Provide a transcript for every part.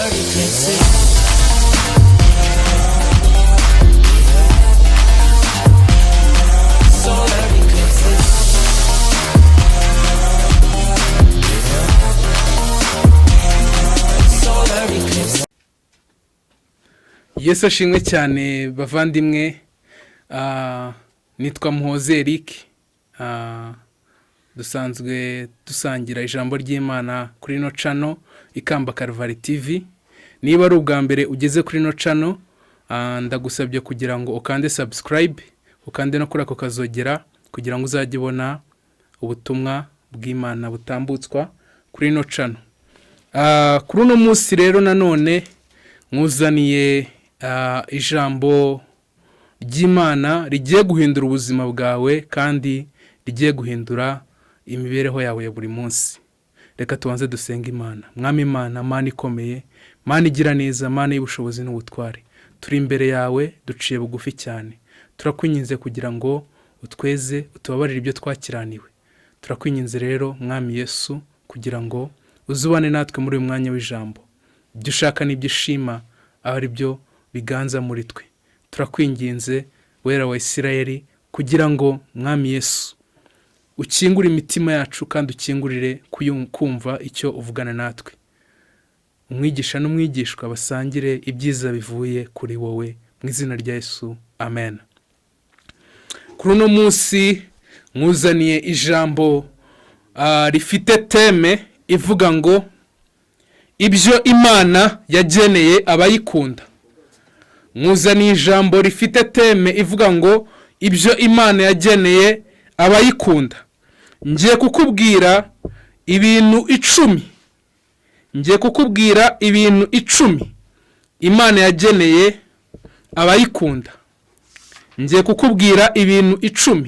Solar eclipses. Solar eclipses. Solar eclipses. Yesu ashimwe cyane bavandimwe. Nitwa Muhoze Eric. Dusanzwe dusangira ijambo ry'Imana kuri ino channel Ikamba Calvary TV. Niba ari ubwa mbere ugeze kuri ino channel, ndagusabye kugira ngo ukande subscribe, ukande no kuri ako kazogera kugira ngo uzajye ubona ubutumwa bw'Imana butambutswa kuri ino channel. Kuri uno munsi rero nanone nkuzaniye ijambo ry'Imana rigiye guhindura ubuzima bwawe kandi rigiye guhindura imibereho yawe ya buri munsi. Reka tubanze dusenge Imana. Mwami Imana, Mana ikomeye, Mana igira neza, Mana y'ubushobozi n'ubutware, turi imbere yawe duciye bugufi cyane. Turakwinginze kugira ngo utweze, utubabarire ibyo twakiraniwe. Turakwinginze rero Mwami Yesu kugira ngo uzubane natwe muri uyu mwanya w'ijambo. Ibyo ushaka n'ibyo ushima abe ari byo biganza muri twe. Turakwinginze Wera wa Isirayeli kugira ngo Mwami Yesu ukingure imitima yacu kandi ukingurire kumva icyo uvugana natwe. Umwigisha n'umwigishwa basangire ibyiza bivuye kuri wowe, mu izina rya Yesu, amen. Kuri uno munsi nkuzaniye ijambo rifite theme ivuga ngo ibyo Imana yageneye abayikunda. Nkuzaniye ijambo rifite theme ivuga ngo ibyo Imana yageneye abayikunda. Ngiye kukubwira ibintu 10. Ngiye kukubwira ibintu 10 Imana yageneye abayikunda. Ngiye kukubwira ibintu 10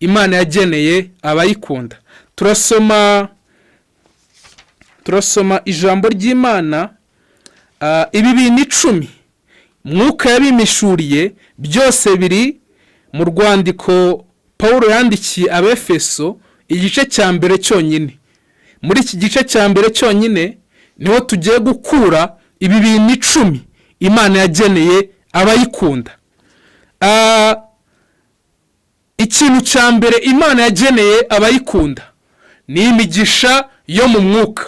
Imana yageneye abayikunda. Turasoma ijambo ry'Imana. Ibi bintu 10 Mwuka yabimishuriye, byose biri mu rwandiko Paul yandikiye Abefeso, igice cya mbere cyonyine. Muri iki gice cya mbere cyonyine niho tugiye gukura ibi bintu 10 Imana yageneye abayikunda. Ikintu cya mbere Imana yageneye abayikunda ni imigisha yo mu mwuka.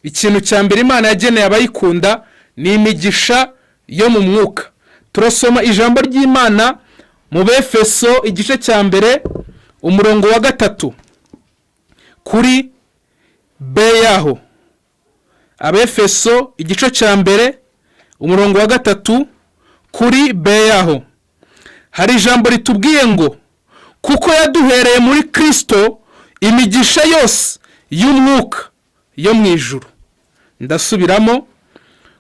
Ikintu cya mbere Imana yageneye abayikunda ni imigisha yo mu mwuka. Turasoma ijambo ry'Imana mu Befeso igice cya mbere umurongo wa 3 kuri B yaho. Abefeso igice cya mbere umurongo wa 3 kuri B yaho. Hari ijambo ritubwiye ngo kuko yaduhereye muri Kristo imigisha yose y'umwuka yo mu ijuru. Ndasubiramo,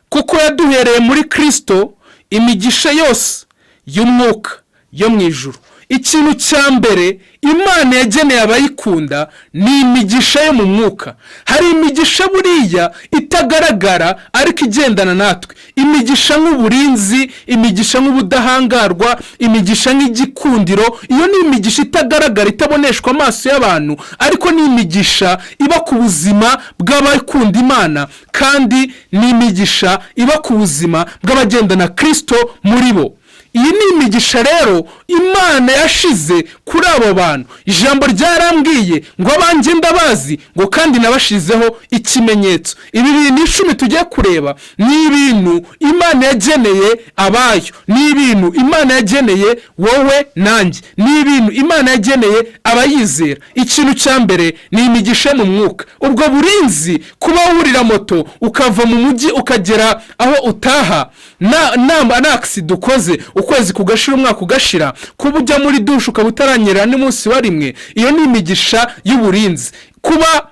kuko yaduhereye muri Kristo imigisha yose y'umwuka yo mu ijuru. Ikintu cya mbere Imana yageneye abayikunda ni imigisha yo mu mwuka. Hari imigisha buriya itagaragara ariko igendana natwe. Imigisha nk'uburinzi, imigisha nk'ubudahangarwa, imigisha nk'igikundiro. Iyo ni imigisha itagaragara, itaboneshwa amaso y'abantu, ariko ni imigisha iba ku buzima bw'abakunda Imana, kandi ni imigisha iba ku buzima bw'abagendana Kristo muri bo. Iyi ni imigisha rero Imana yashize kuri abo bantu. Ijambo ryarambwiye ngo abanjye ndabazi, ngo kandi nabashizeho ikimenyetso. Ibi bintu 10 tugiye kureba ni ibintu Imana yageneye abayo, ni ibintu Imana yageneye wowe nanjye, ni ibintu Imana yageneye abayizera. Ikintu cya mbere ni imigisha mu mwuka. Ubwo burinzi, kuba wurira moto ukava mu mujyi ukagera aho utaha nta accident ukoze, ukwezi kugashira, umwaka ugashira, kuba ujya muri douche ukaba utaranyerera n'umunsi wa rimwe, iyo ni imigisha y'uburinzi. Kuba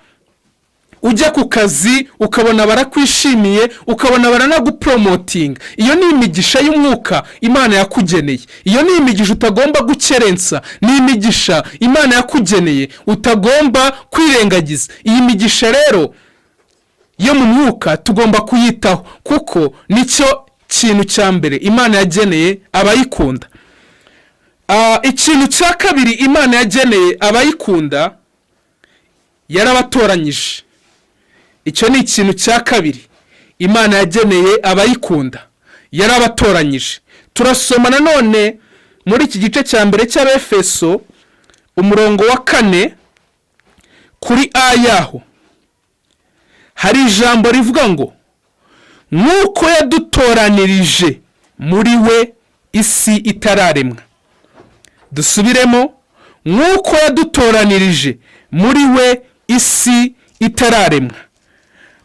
ujya ku kazi ukabona barakwishimiye, ukabona baranagupromotinga, iyo ni imigisha y'umwuka Imana yakugeneye. Iyo ni imigisha utagomba gukerensa, ni imigisha Imana yakugeneye utagomba kwirengagiza. Iyi migisha rero yo mu mwuka tugomba kuyitaho, kuko nicyo kintu cya mbere Imana yageneye abayikunda. Ikintu cya kabiri Imana yageneye abayikunda, yarabatoranyije. Icyo ni ikintu cya kabiri. Imana yageneye abayikunda, yarabatoranyije. Turasoma nanone muri iki gice cya mbere cy'Abefeso, umurongo wa 4 kuri A yaho, hari ijambo rivuga ngo: "Nk'uko yadutoranirije muri we isi itararemwa." Dusubiremo: nk'uko yadutoranirije muri we isi itararemwa.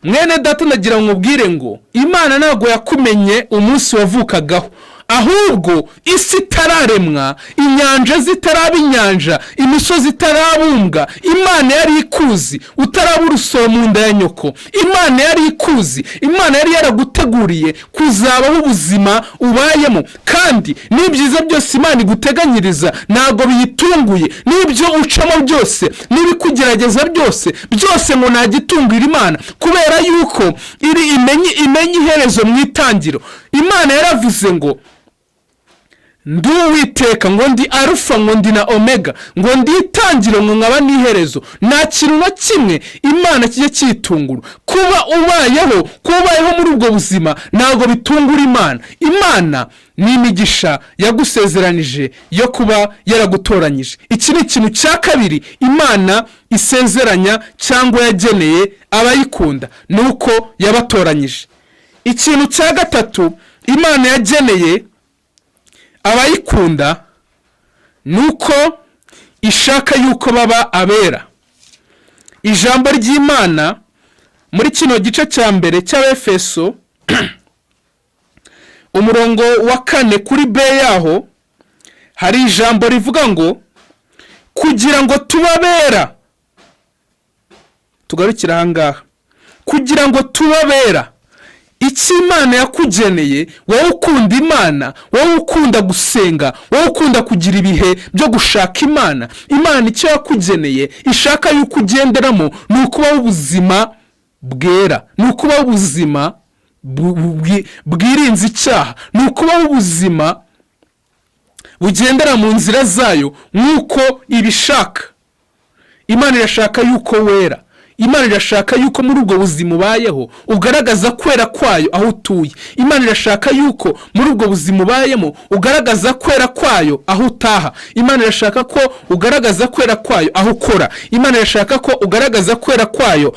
Mwene data, nagira ngo nkubwire ngo Imana ntabwo yakumenye umunsi wavukagaho, ahubwo isi itararemwa, inyanja zitaraba inyanja, imisozi itarabumbwa, Imana yari ikuzi. Utaraba urusoro mu nda ya nyoko, Imana yari ikuzi. Imana yari yaraguteguriye kuzabaho ubuzima ubayemo, kandi n'ibyiza byose Imana iguteganyiriza ntabwo biyitunguye. N'ibyo ucamo byose, n'ibikugerageza byose byose, ngo ntagitungira Imana, kubera yuko iri imenye iherezo mu itangiro. Imana yaravuze ngo: "Ndi Uwiteka, ngo ndi Arufa, ngo ndi na Omega, ngo ndi itangiro, ngo nkaba n'iherezo." Nta kintu na kimwe Imana kijya cyitungura. Kuba ubayeho, kuba ubayeho muri ubwo buzima, ntabwo bitungura Imana. Imana ni imigisha yagusezeranije yo kuba yaragutoranyije. Iki ni ikintu cya kabiri Imana isezeranya cyangwa yageneye abayikunda, ni uko yabatoranyije. Ikintu cya gatatu Imana yageneye abayikunda ni uko ishaka yuko baba abera. Ijambo ry'Imana muri kino gice cya mbere cy'Abefeso, umurongo wa 4 kuri B yaho, hari ijambo rivuga ngo: "Kugira ngo tube abera." Tugarukire aha ngaha. Kugira ngo tube abera. Icyo Imana yakugeneye, wowe ukunda Imana, wowe ukunda gusenga, wowe ukunda kugira ibihe byo gushaka Imana, Imana icyo yakugeneye ishaka yuko ugenderamo ni ukubaho ubuzima bwera, ni ukubaho ubuzima bwirinze icyaha, ni ukubaho ubuzima bugendera mu nzira zayo nk'uko ibishaka. Imana irashaka yuko wera. Imana irashaka yuko muri ubwo buzima ubayeho ugaragaza kwera kwayo aho utuye. Imana irashaka yuko muri ubwo buzima ubayemo ugaragaza kwera kwayo aho utaha. Imana irashaka ko ugaragaza kwera kwayo aho ukora. Imana irashaka ko ugaragaza kwera kwayo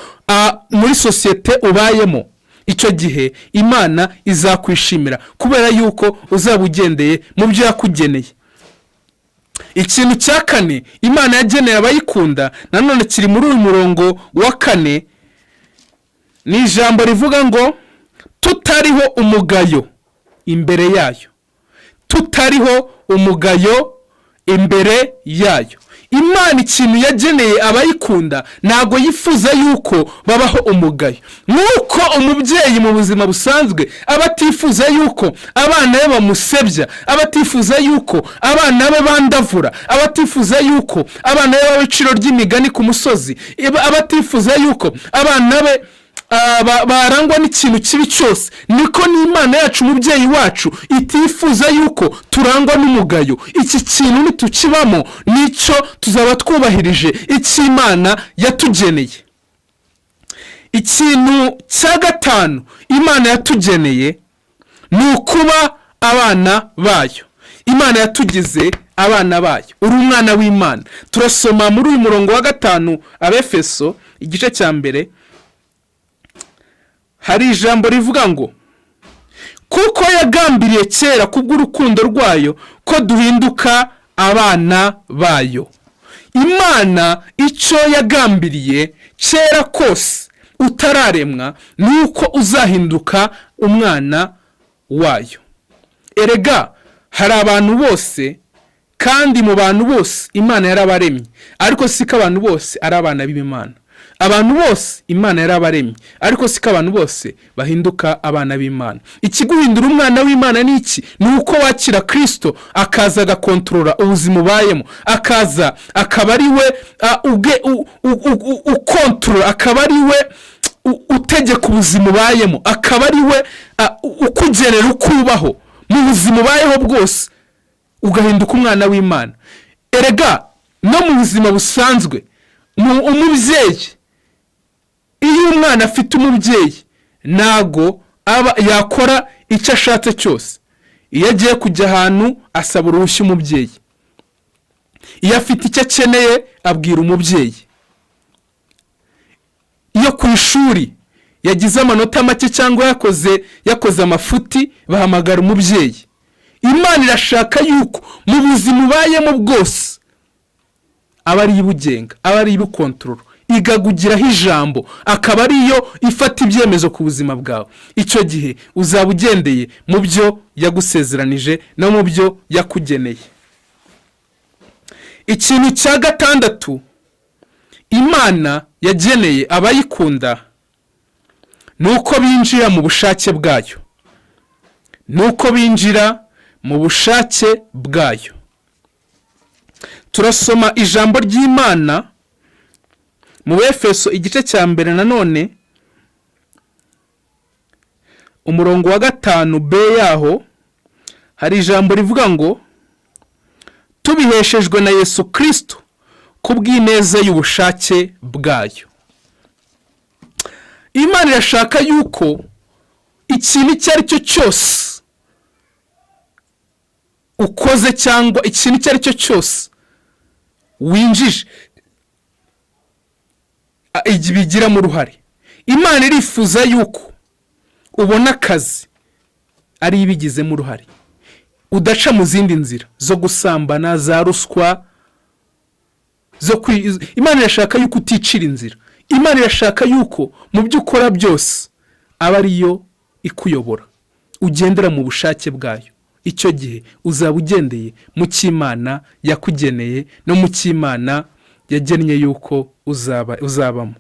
muri sosiyete ubayemo. Icyo gihe Imana izakwishimira, kubera yuko uzaba ugendeye mu byo yakugeneye. Ikintu cya kane Imana yageneye abayikunda nanone kiri muri uyu murongo wa 4, ni ijambo rivuga ngo: "Tutariho umugayo imbere yayo." Tutariho umugayo imbere yayo. Imana ikintu yageneye abayikunda, ntabwo yifuza yuko babaho umugayo. Nk'uko umubyeyi mu buzima busanzwe aba atifuza yuko abana be bamusebya, aba atifuza yuko abana be bandavura, aba atifuza yuko abana be baba iciro ry'imigani ku musozi, aba atifuza yuko abana be barangwa n'ikintu kibi cyose, niko n'Imana yacu, umubyeyi wacu, itifuza yuko turangwa n'umugayo. Iki kintu nitukibamo, nicyo tuzaba twubahirije icyo Imana yatugeneye. Ikintu cya gatanu Imana yatugeneye ni ukuba abana bayo. Imana yatugize abana bayo. Uri umwana w'Imana. Turasoma muri uyu murongo wa 5, Abefeso igice cya mbere, hari ijambo rivuga ngo: "Kuko yagambiriye kera kubw'urukundo rwayo ko duhinduka abana bayo." Imana icyo yagambiriye kera kose utararemwa ni uko uzahinduka umwana wayo. Erega hari abantu bose, kandi mu bantu bose Imana yarabaremye, ariko siko abantu bose ari abana b'Imana. Abantu bose Imana yarabaremye, ariko siko abantu bose bahinduka abana b'Imana. Ikiguhindura umwana w'Imana ni iki? Ni uko wakira Kirisito, akaza agakontorora ubuzima ubayemo, akaza akaba ari we ubwe ukontorora, akaba ari we utegeka ubuzima ubayemo, akaba ari we ukugenera uko ubaho mu buzima ubayeho bwose, ugahinduka umwana w'Imana. Erega no mu buzima busanzwe, mu umubyeyi, iyo umwana afite umubyeyi, ntago Aba yakora icyo ashatse cyose. Iyo agiye kujya ahantu, asaba uruhushya umubyeyi. Iyo afite icyo akeneye, abwira umubyeyi. Iyo ku ishuri yagize amanota make cyangwa yakoze amafuti, bahamagara umubyeyi. Imana irashaka yuko mu buzima ubayemo bwose aba ariyo ibugenga, aba ariyo ibukontorora, ikagugiraho ijambo, akaba ariyo ifata ibyemezo ku buzima bwawe. Icyo gihe uzaba ugendeye mu byo yagusezeranije no mu byo yakugeneye. Ikintu cya gatandatu Imana yageneye abayikunda ni uko binjira mu bushake bwayo, ni uko binjira mu bushake bwayo. Turasoma ijambo ry'Imana mu Befeso igice cya mbere, nanone umurongo wa 5 b yaho, hari ijambo rivuga ngo: "Tubiheshejwe na Yesu Kirisito ku bw'ineza y'ubushake bwayo." Imana irashaka yuko ikintu icyo ari cyo cyose ukoze cyangwa ikintu icyo ari cyo cyose winjije bigiramo uruhare. Imana irifuza yuko ubona akazi ari ibigizemo uruhare, udaca mu zindi nzira zo gusambana, za ruswa, zo kwi. Imana irashaka yuko uticira inzira. Imana irashaka yuko mu byo ukora byose aba ariyo ikuyobora, ugendera mu bushake bwayo. Icyo gihe uzaba ugendeye mu cy'Imana yakugeneye no mu cy'Imana yagennye yuko uzaba uzabamo.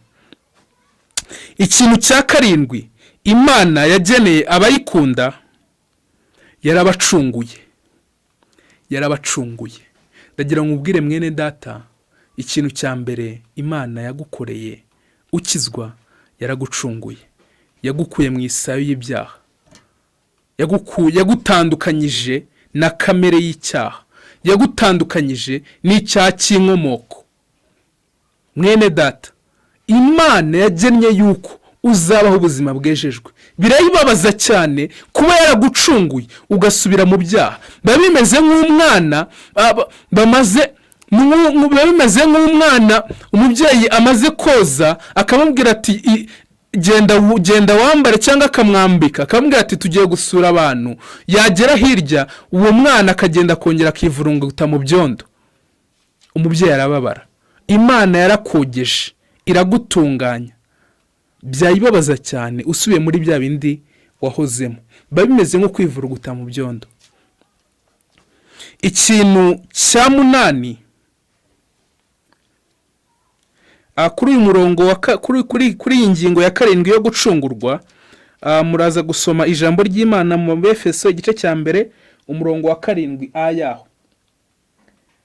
Ikintu cya karindwi Imana yageneye abayikunda: yarabacunguye, yarabacunguye. Ndagira ngo ubwire mwene data, ikintu cya mbere Imana yagukoreye ukizwa, yaragucunguye, yagukuye mu isayo y'ibyaha, yagutandukanyije na kamere y'icyaha, yagutandukanyije n'icyaha cy'inkomoko. Mwene data, Imana yagennye yuko uzabaho ubuzima bwejejwe. Birayibabaza cyane kuba yaragucunguye ugasubira mu byaha. Biba bimeze nk'umwana bamaze, biba bimeze nk'umwana umubyeyi amaze koza, akamubwira ati: "Genda genda wambare," cyangwa akamwambika, akamubwira ati: "Tugiye gusura abantu." Yagera hirya, uwo mwana akagenda akongera akivurunguta mu byondo, umubyeyi arababara. Imana yarakogeje, iragutunganya, byayibabaza cyane usubiye muri bya bindi wahozemo. Biba bimeze nko kwivuruguta mu byondo. Ikintu cya munani, kuri uyu murongo wa kuri iyi ngingo ya karindwi yo gucungurwa, muraza gusoma ijambo ry'Imana mu Befeso igice cya mbere, umurongo wa 7 a yaho,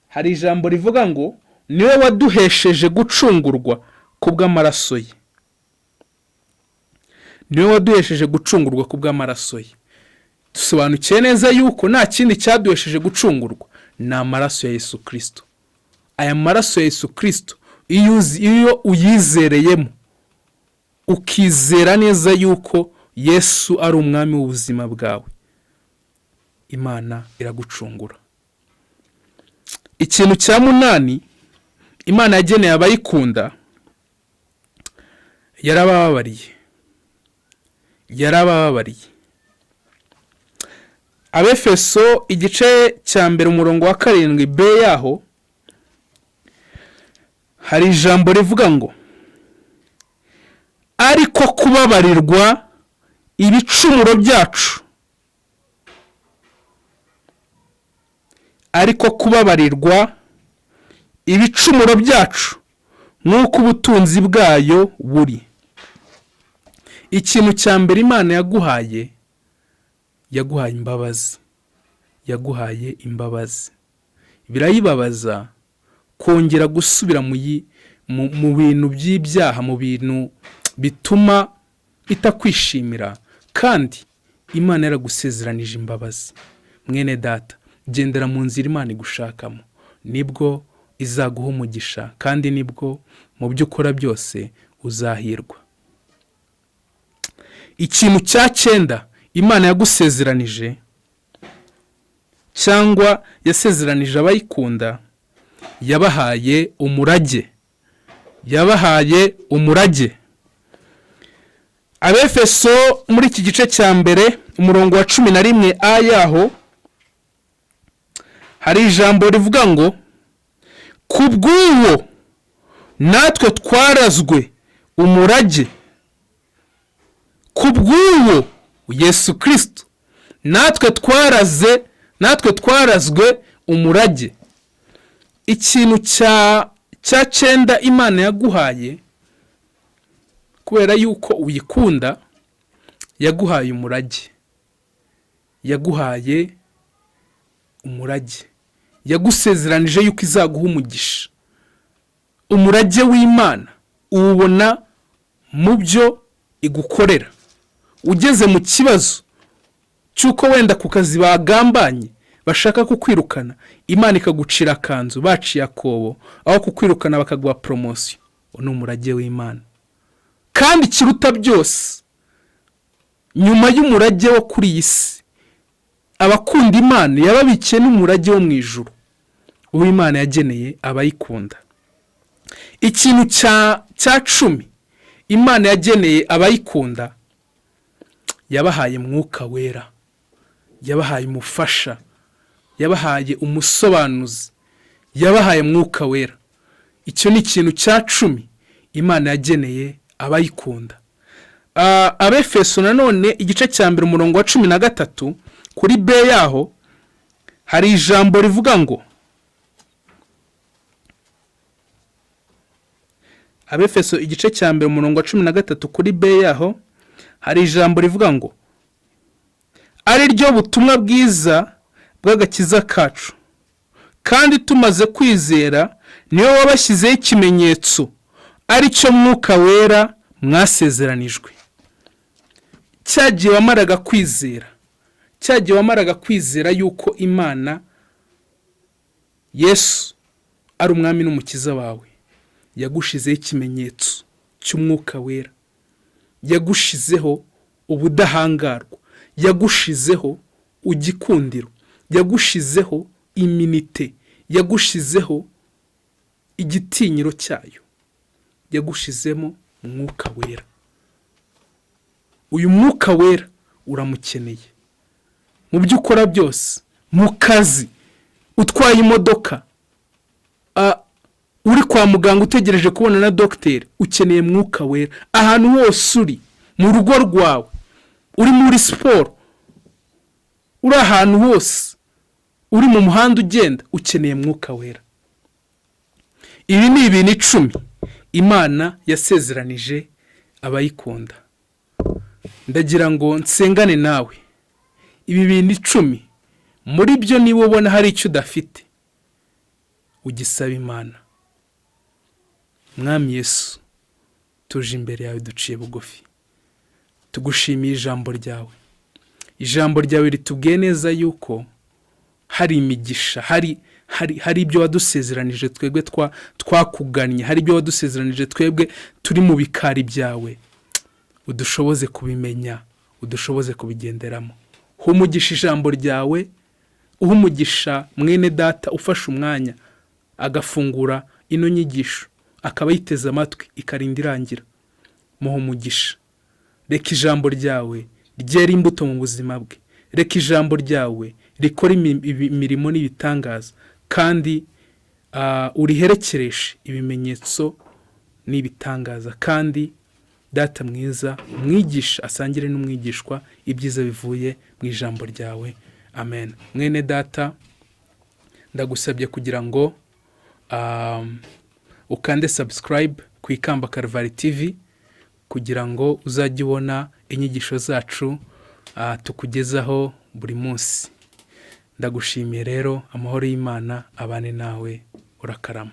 hari ijambo rivuga ngo: "Niwe waduhesheje gucungurwa ku bw'amaraso ye." Niwe waduhesheje gucungurwa ku bw'amaraso ye. Dusobanukiwe neza yuko nta kindi cyaduhesheje gucungurwa, ni amaraso ya Yesu Kirisito. Aya maraso ya Yesu Kirisito, iyo uyizereyemo, ukizera neza yuko Yesu ari umwami w'ubuzima bwawe, Imana iragucungura. Ikintu cya munani Imana yageneye abayikunda: yarabababariye, yarabababariye. Abefeso igice cya mbere, umurongo wa 7 b yaho, hari ijambo rivuga ngo: "Ariko kubabarirwa ibicumuro byacu, ariko kubabarirwa ibicumuro byacu nk'uko ubutunzi bwayo buri." Ikintu cya mbere Imana yaguhaye, yaguhaye imbabazi, yaguhaye imbabazi. Birayibabaza kongera gusubira mu bintu by'ibyaha, mu bintu bituma itakwishimira, kandi Imana yaragusezeranije imbabazi. Mwene data, gendera mu nzira Imana igushakamo, nibwo izaguha umugisha, kandi nibwo mu byo ukora byose uzahirwa. Ikintu cya cyenda Imana yagusezeranije cyangwa yasezeranije abayikunda, yabahaye umurage, yabahaye umurage. Abefeso muri iki gice cya mbere, umurongo wa 11 a yaho, hari ijambo rivuga ngo: "Ku bw'uwo natwe twarazwe umurage." Ku bw'uwo Yesu Kirisito natwe twarazwe umurage. Ikintu cya cyenda Imana yaguhaye kubera yuko uyikunda, yaguhaye umurage, yaguhaye umurage, yagusezeranije yuko izaguha umugisha. Umurage w'Imana uwubona mu byo igukorera. Ugeze mu kibazo cy'uko wenda ku kazi bagambanye, bashaka kukwirukana, Imana ikagucira akanzu baciye akobo, aho kukwirukana bakaguha promotion, uwo ni umurage w'Imana. Kandi ikiruta byose, nyuma y'umurage wo kuri iyi si, abakunda Imana yababikiye n'umurage wo mu ijuru, uwo Imana yageneye abayikunda. Ikintu cya 10 Imana yageneye abayikunda, yabahaye Mwuka Wera, yabahaye umufasha, yabahaye umusobanuzi, yabahaye Mwuka Wera. Icyo ni ikintu cya 10 Imana yageneye abayikunda. Abefeso nanone igice cya mbere, umurongo wa 13 kuri b yaho, hari ijambo rivuga ngo, Abefeso igice cya mbere, umurongo wa 13 kuri b yaho, hari ijambo rivuga ngo: "Ari ryo butumwa bwiza bw'agakiza kacu, kandi tumaze kwizera niwe wabashyizeho ikimenyetso, ari cyo Mwuka Wera mwasezeranijwe." Cya gihe wamaraga kwizera, cya gihe wamaraga kwizera yuko Imana Yesu ari umwami n'umukiza wawe, yagushizeho ikimenyetso cy'Umwuka Wera, yagushizeho ubudahangarwa, yagushizeho igikundiro, yagushizeho immunité, yagushizeho igitinyiro cyayo, yagushizemo Mwuka Wera. Uyu Mwuka Wera uramukeneye mu byo ukora byose, mu kazi, utwaye imodoka, uri kwa muganga utegereje kubona na dogiteri, ukeneye Mwuka Wera. Ahantu hose uri, mu rugo rwawe, uri muri siporo, uri ahantu hose, uri mu muhanda ugenda, ukeneye Mwuka Wera. Ibi ni ibintu 10 Imana yasezeranije abayikunda. Ndagira ngo nsengane nawe. Ibi bintu 10, muri byo niba ubona hari icyo udafite, ugisaba Imana. Mwami Yesu, tuje imbere yawe duciye bugufi, tugushimiye ijambo ryawe. Ijambo ryawe ritubwiye neza yuko hari imigisha, hari ibyo wadusezeranije twebwe twakugannye, hari ibyo wadusezeranije twebwe turi mu bikari byawe. Udushoboze kubimenya, udushoboze kubigenderamo. Humugisha ijambo ryawe, uha umugisha mwene data ufashe umwanya agafungura ino nyigisho, akaba yiteze amatwi ikarinda irangira. Muha umugisha. Reka ijambo ryawe ryera imbuto mu buzima bwe. Reka ijambo ryawe rikora imirimo n'ibitangaza, kandi uriherekereshe ibimenyetso n'ibitangaza. Kandi Data mwiza, umwigisha asangire n'umwigishwa ibyiza bivuye mu ijambo ryawe. Amen. Mwene data, ndagusabye kugira ngo ukande subscribe ku Ikamba Karvari TV kugira ngo uzajye ubona inyigisho zacu tukugezaho buri munsi. Ndagushimiye rero, amahoro y'Imana abane nawe, urakarama.